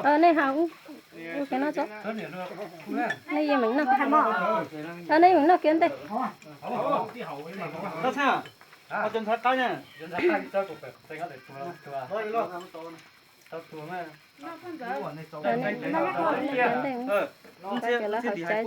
Ơ, nej hais ua kev no tso. Nej yeej meem noj. Ơ, nej yeej meem noj kiag ntej. Ntej, ces lawv hais cai.